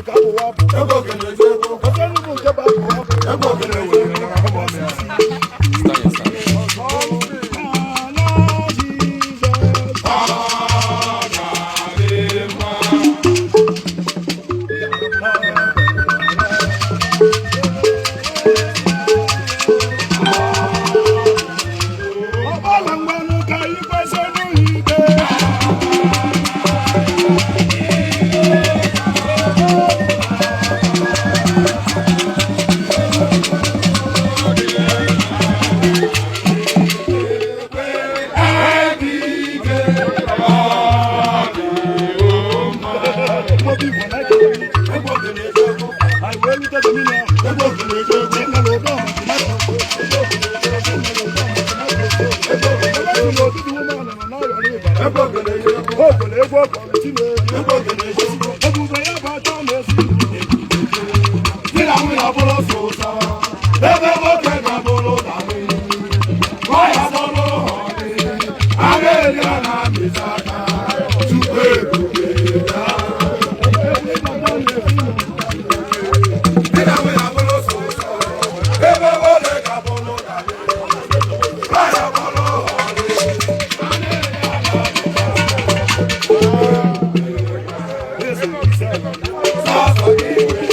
Nke abụwa abụ. Ọtọ bụ nke bụ abụwa abụ. Ala Jizọs. Ọgbala mgbanụ ka anyị kwesị n'ike. Mgbe Igbo na-ekele anyị wee rute Dominion. Chinelo Udoma ji microphone. Ebe obi dị umeala nọ n'ọrịa ịba. O kwere egwu ọkọrọ Chineke. Ebube ya bụ atọ na-esi. Di na nwunye abụrụ sọ ụsọ, ebe nwoke ga-abụrụ na nwunye, nwaanyị abụrụ ọdị, a ga-eri a na-amịta aka tupu ebube ya. Di na nwunye abụrụ sọ ụsọ, ebe nwoke ga-abụrụ na nwunye, nwaanyị abụrụ ọdị, sọsọ gị nwe.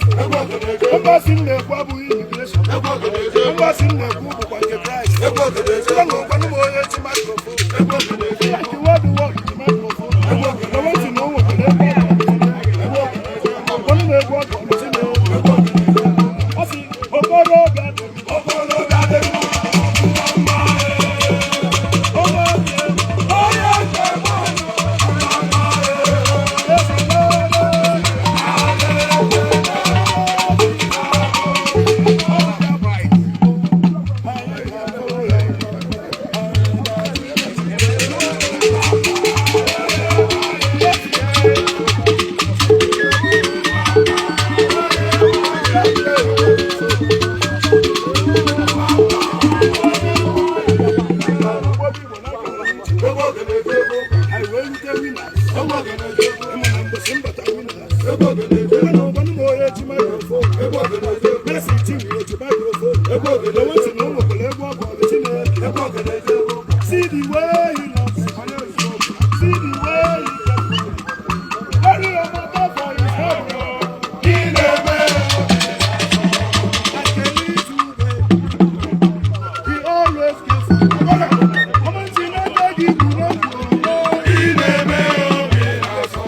Embassy m na-ekwu abụghị immigration. Embassy m na-ekwu bụkwa nke Kraịst. Site na ụkwanụ m onye ji microphone. Like what the world ji microphone. Na wetin na o nwekwara ebe ọ kọrọ. Ụkwanụ m egwu ọ kọrọ Chineke. Ọ sị, okorobịa dị m, Okorobịa dị mma, onye dị m, onye nke mmadụ, eze n'ọrụ. Anyị wee rute Winners. Ịma na mgbesi mbata Winners. Ịma na ụkwanụ m onye ji microphone. Mercy Chinwo ji microphone. Na wetin na o nwekwara egwu ọ kọrọ Chineke. See the way he loves me. See the way he cares for me. Carry your matter for his head. ị na-eme Like a little baby. He always gives me. Ọmọ Chineke gị kwuru okwu. ị na-eme obi na-asọ.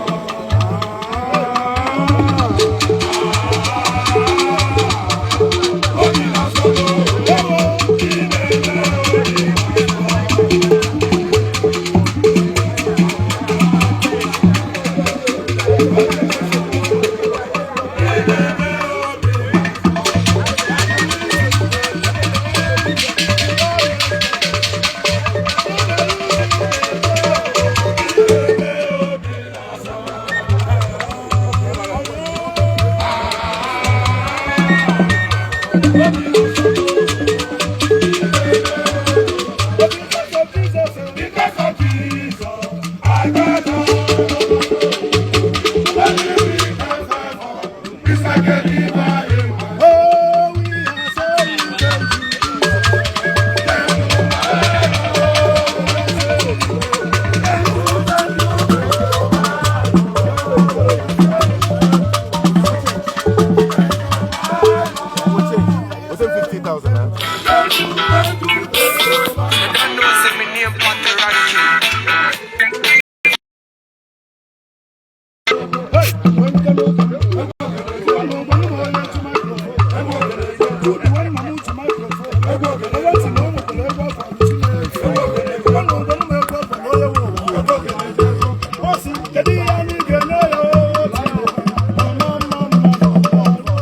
Obi na-asọ Ewo. ị na-eme obi na-asọ. Because of Jesus. Because of Jesus, I got all. When you become favor, it's like a river in my Oh, we are so thankful. Você Jude nwanna m ji microphone. Ewe ntị na o nwekwara egwu afọ Chineke. Nwanna ụgwọ m egwu afọ na onye nwe ụwa. Ọ sị, kedu ihe anyị ga-enye ya o? Mma, mma, mma, mma.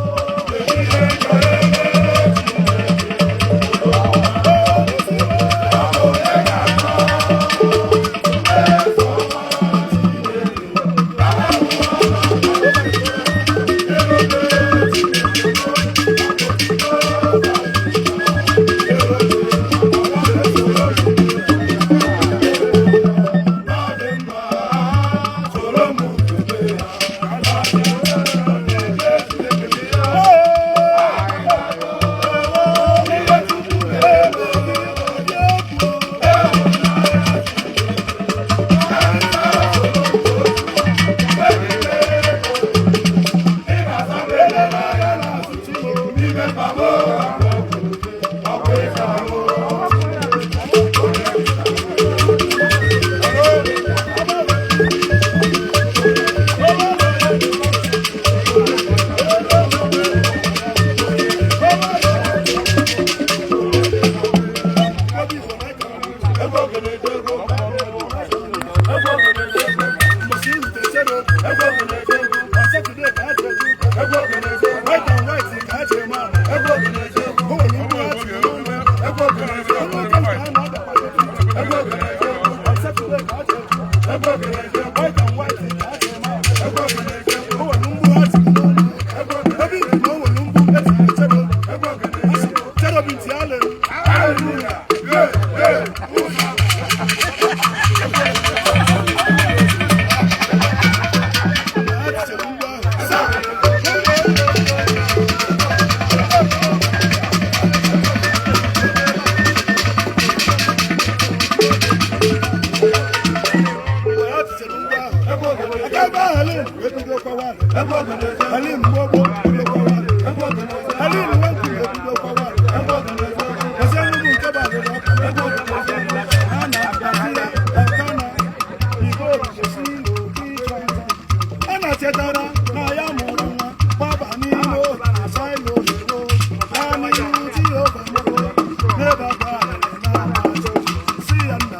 Chetara na ya mụrụ nwa gbaba n'ime obi saịlo oyibo gaa n'ihu Jehova mụrụ n'ebe akwa arịrị na-achọ si ya nna.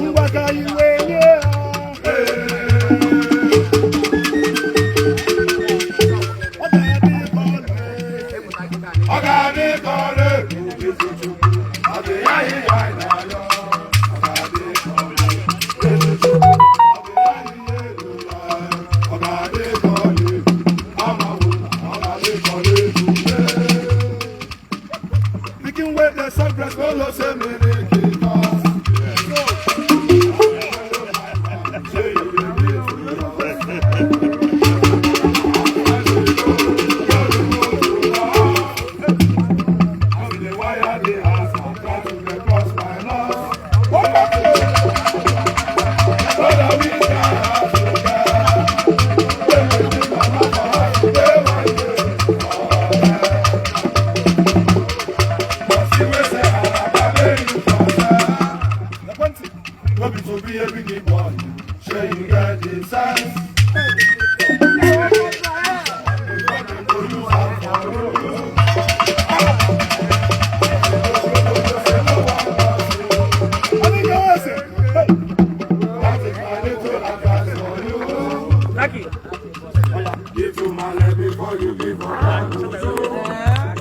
Ngwa ka iwe nye ha. Ọ ga-adị ka ọ Ọ ga-adị ka ọ na-ekwu ezi Chukwu, ọ dị ya ihe anyị na-arịọ. Ọ ga-adị ka ọ na-ekwu ezi Chukwu, ọ dị ya ihe erula. Ọ ga-adị ka ọ na-ekwu, amawo na ọ ga-adị ka ọ na-ekwu. Pikin wey dey suck breast no know say milk e cost. Shey you dey reason? Sure you get the sense. That is my little advice for you. Give to my leg before you give up.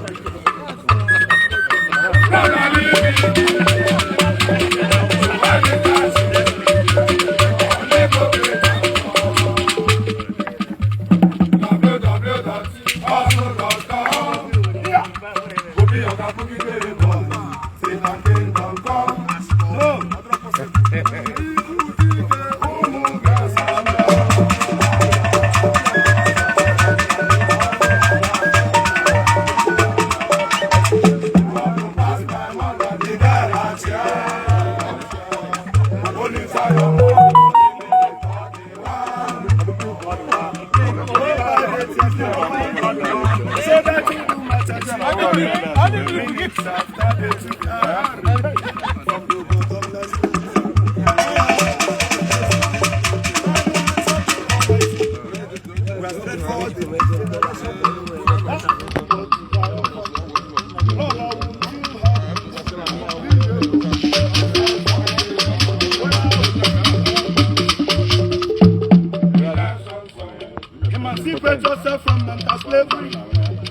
Emancipate yourself from mental slavery.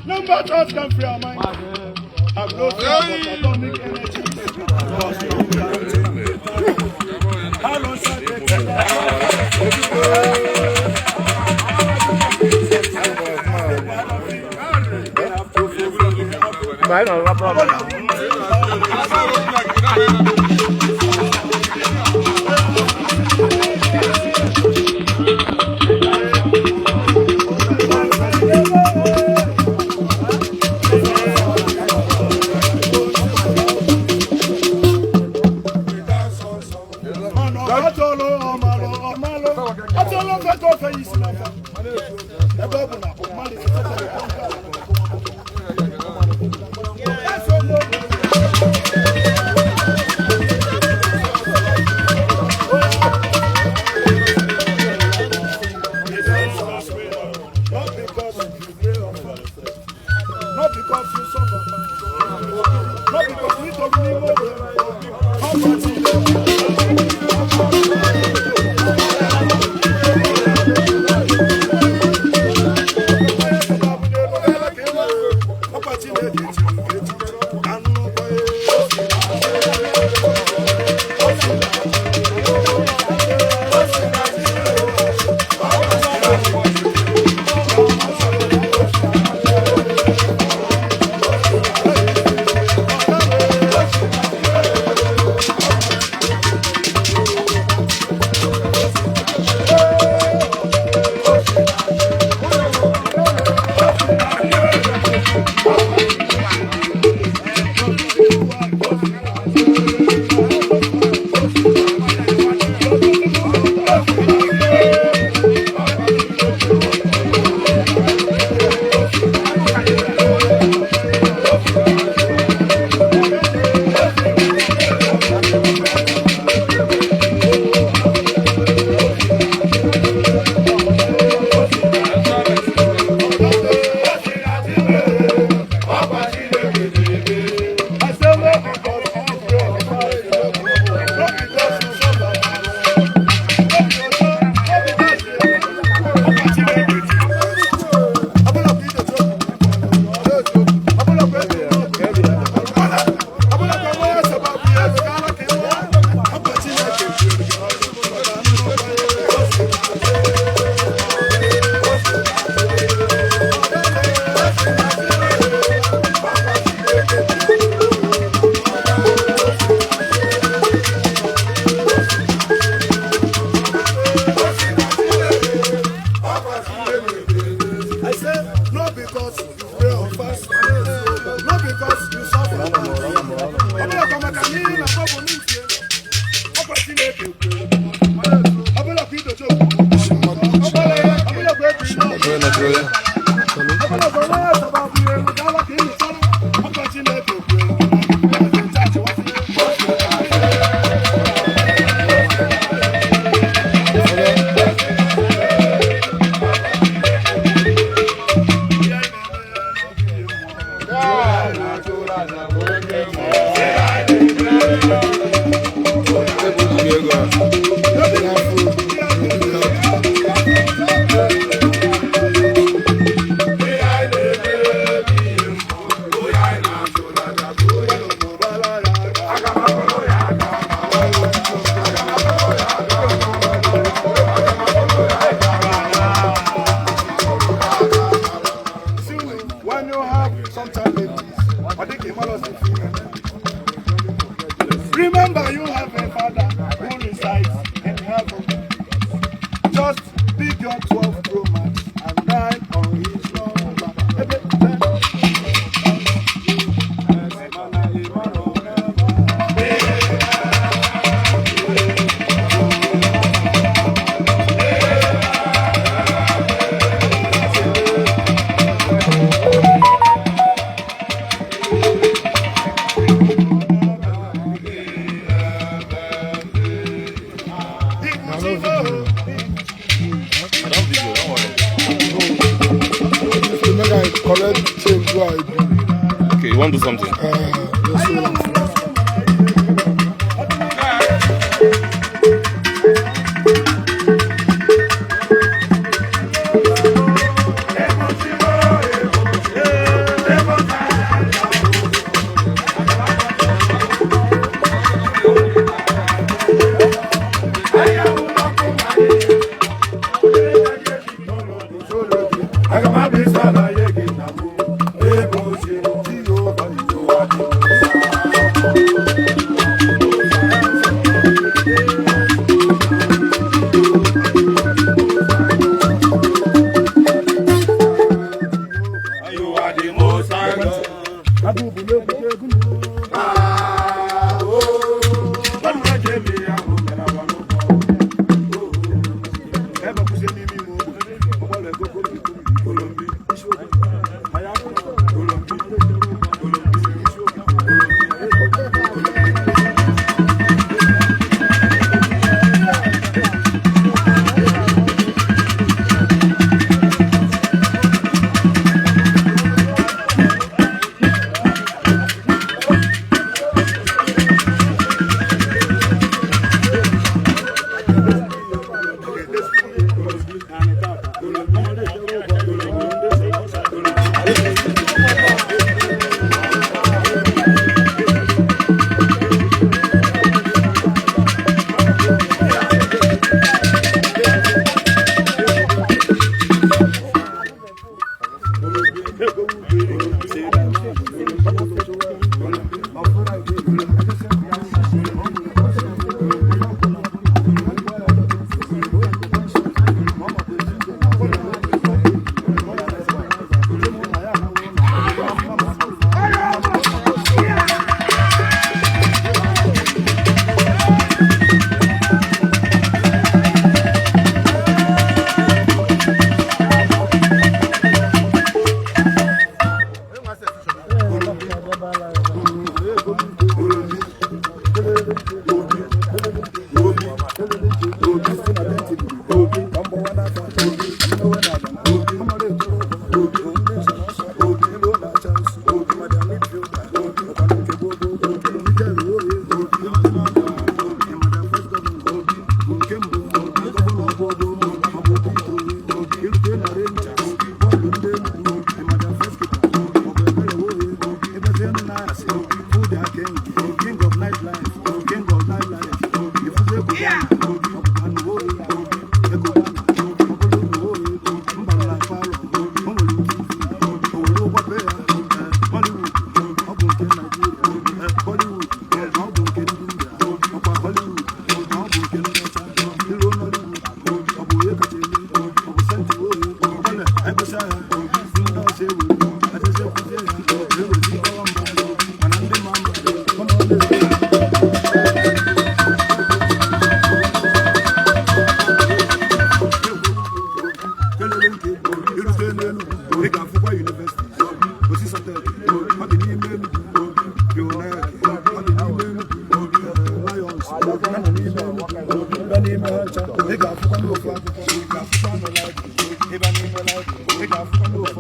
Number thoughts can free our mind. Have no fear but atomic energy. How long shall they take? Not because you pray or fast, not because you suffer, not because we don't need I say, not because you pray or fast, not because you suffer. When you have some challenges, remember you have a father who resides in heaven. I don't video. I don't video, don't worry. If you make I correct change what I do. Okay, you want to do something? Let's see. Aga m abịa ịsọ ala nye gị nna m ebe ochie Jehova Jehova dị. You are the most high God. Ah, oh. Bọ́lú rẹ̀ jẹ́ mi, àwọn òmìnira wà ló bọ̀. Kolombi, Kolombi, Kolombi, Kolombi.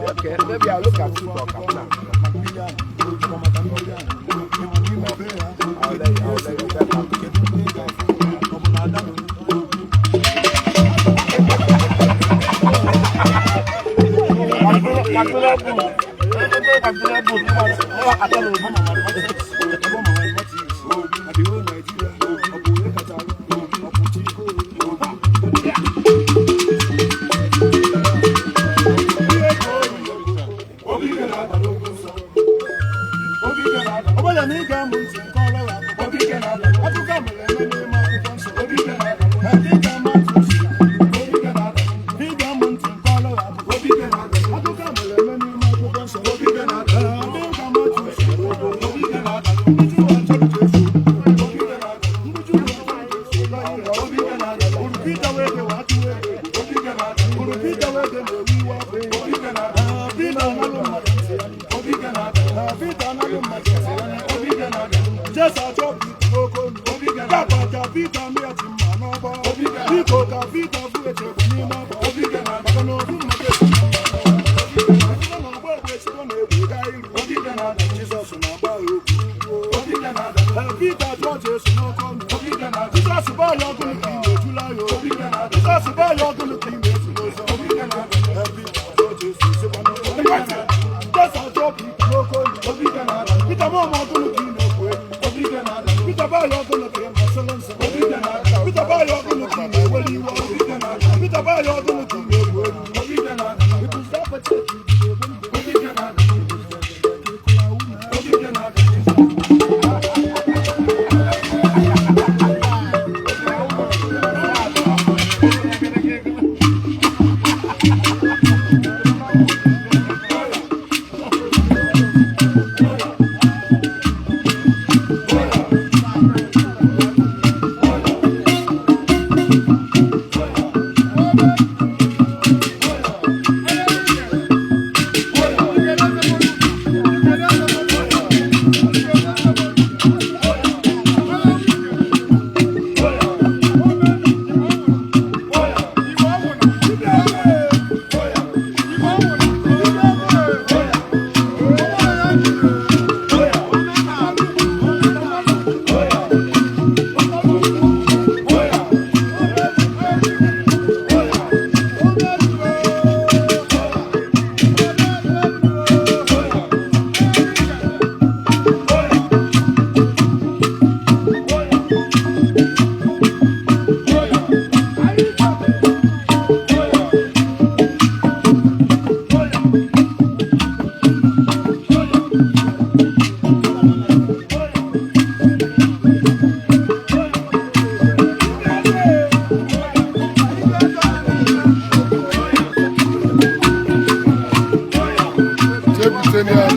Okay, maybe I'll look at football now. I'll let you get back. Obi Biko ka Pita fụ echegbu n'ime ọgba maka na ofu mmadụ esi na ọgba egbe esigo na egwu gaa iru. Jizọs na-agba ya okwu. Pita jụọ Jesu n'oke ọnụ. Jizọs baa ya ọgụnụ ka ị na-ejula ya obi. Jizọs baa ya ọgụnụ ka ị na-ezu n'ụzọ. Pita jụọ Jesu sịkwa n'oke ọnụ. Jizọs jụọ Pita n'oke ọnụ. Pita ma ọma ọgụnụ ka ị na-ekwu egwu. Pita baa ya ọgụnụ ka ị na-asịlụ nsị. Pita baa ya ọgụnụ ka ị na-eweli iwe ọkụ. Pita baa ya ọgụnụ ka ị na-egwu egwu. Ibuzi apatị ka ị na-egbu ndụ. Jebutenia.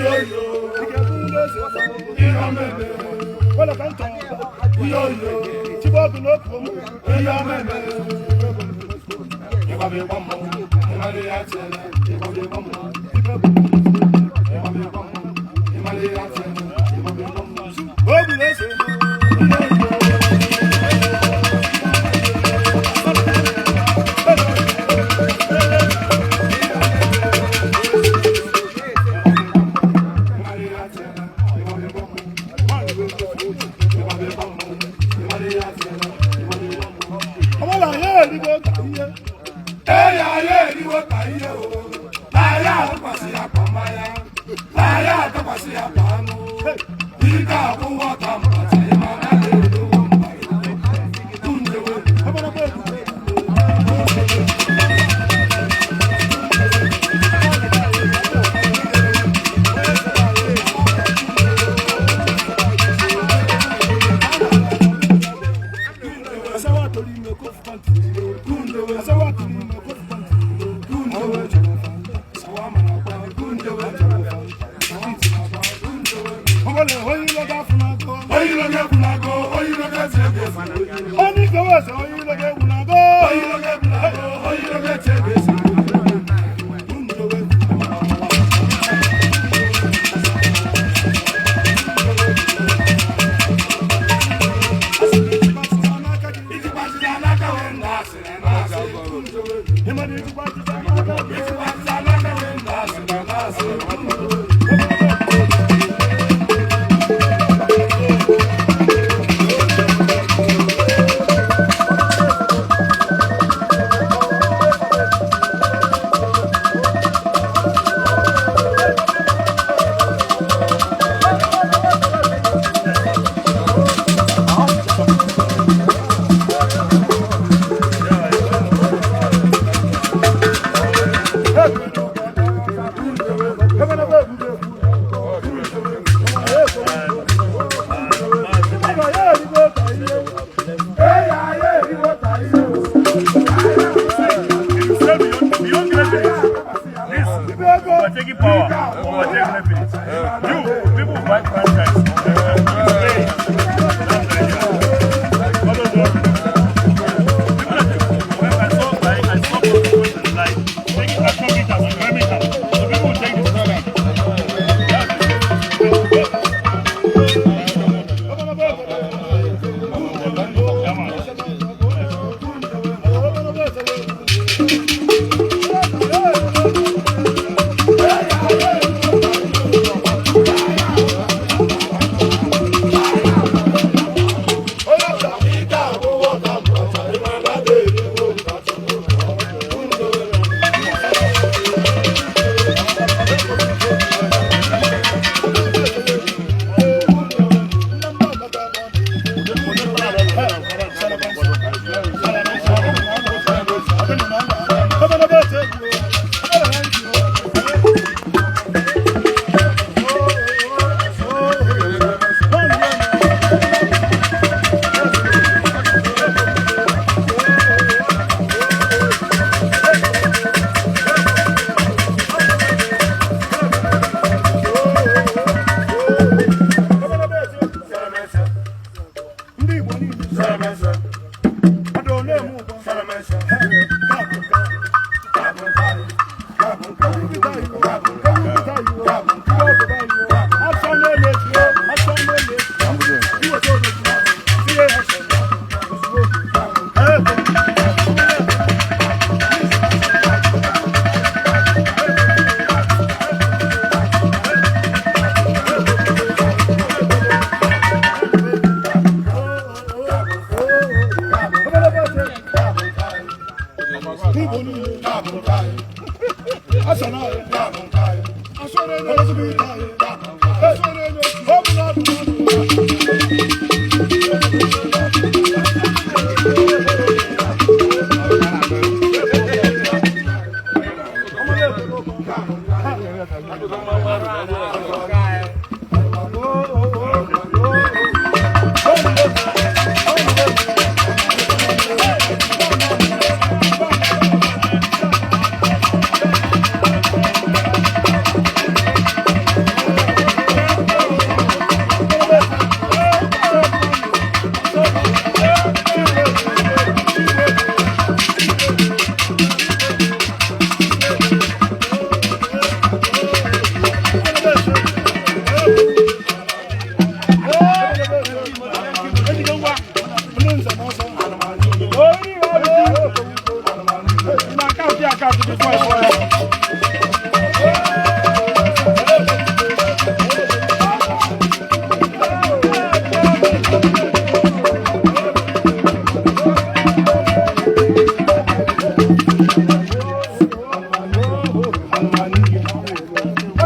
Thank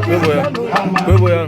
Kwebo ya.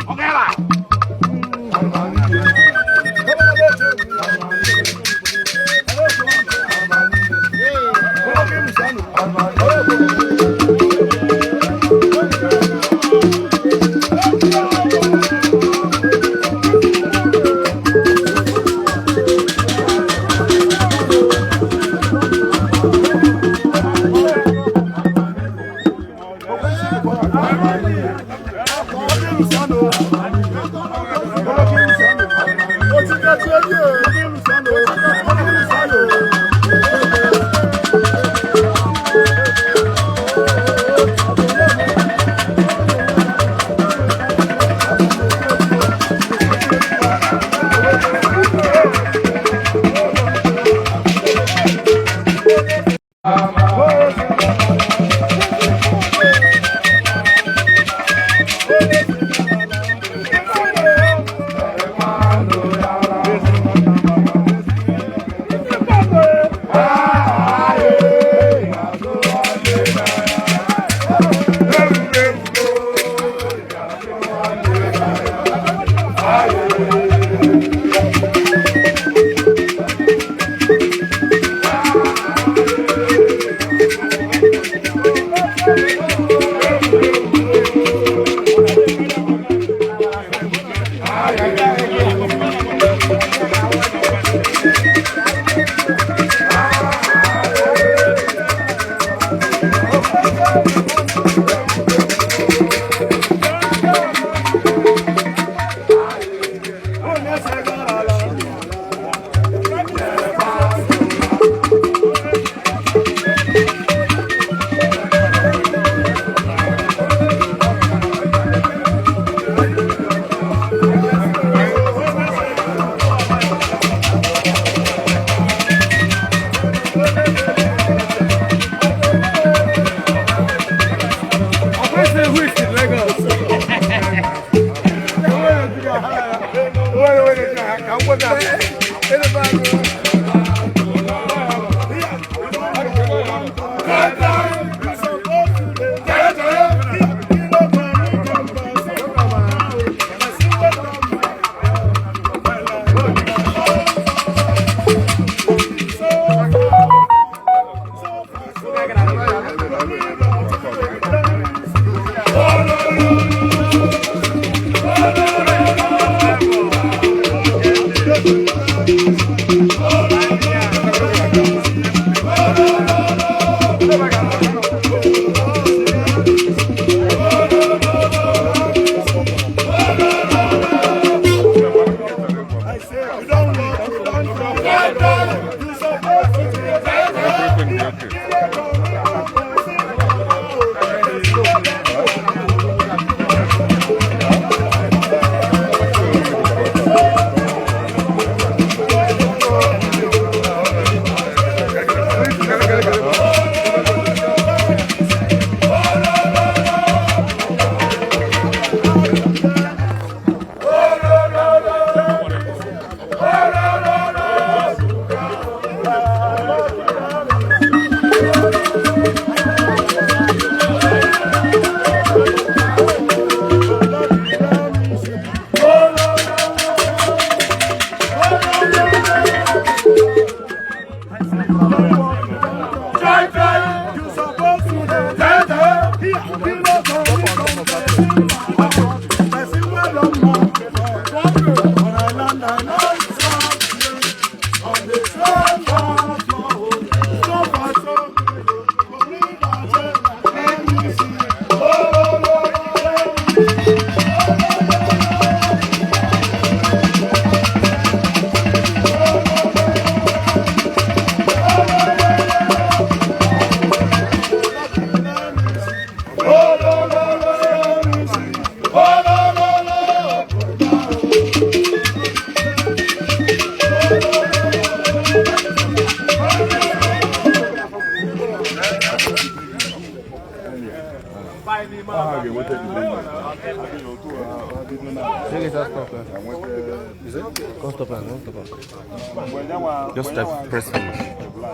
Just type press finish.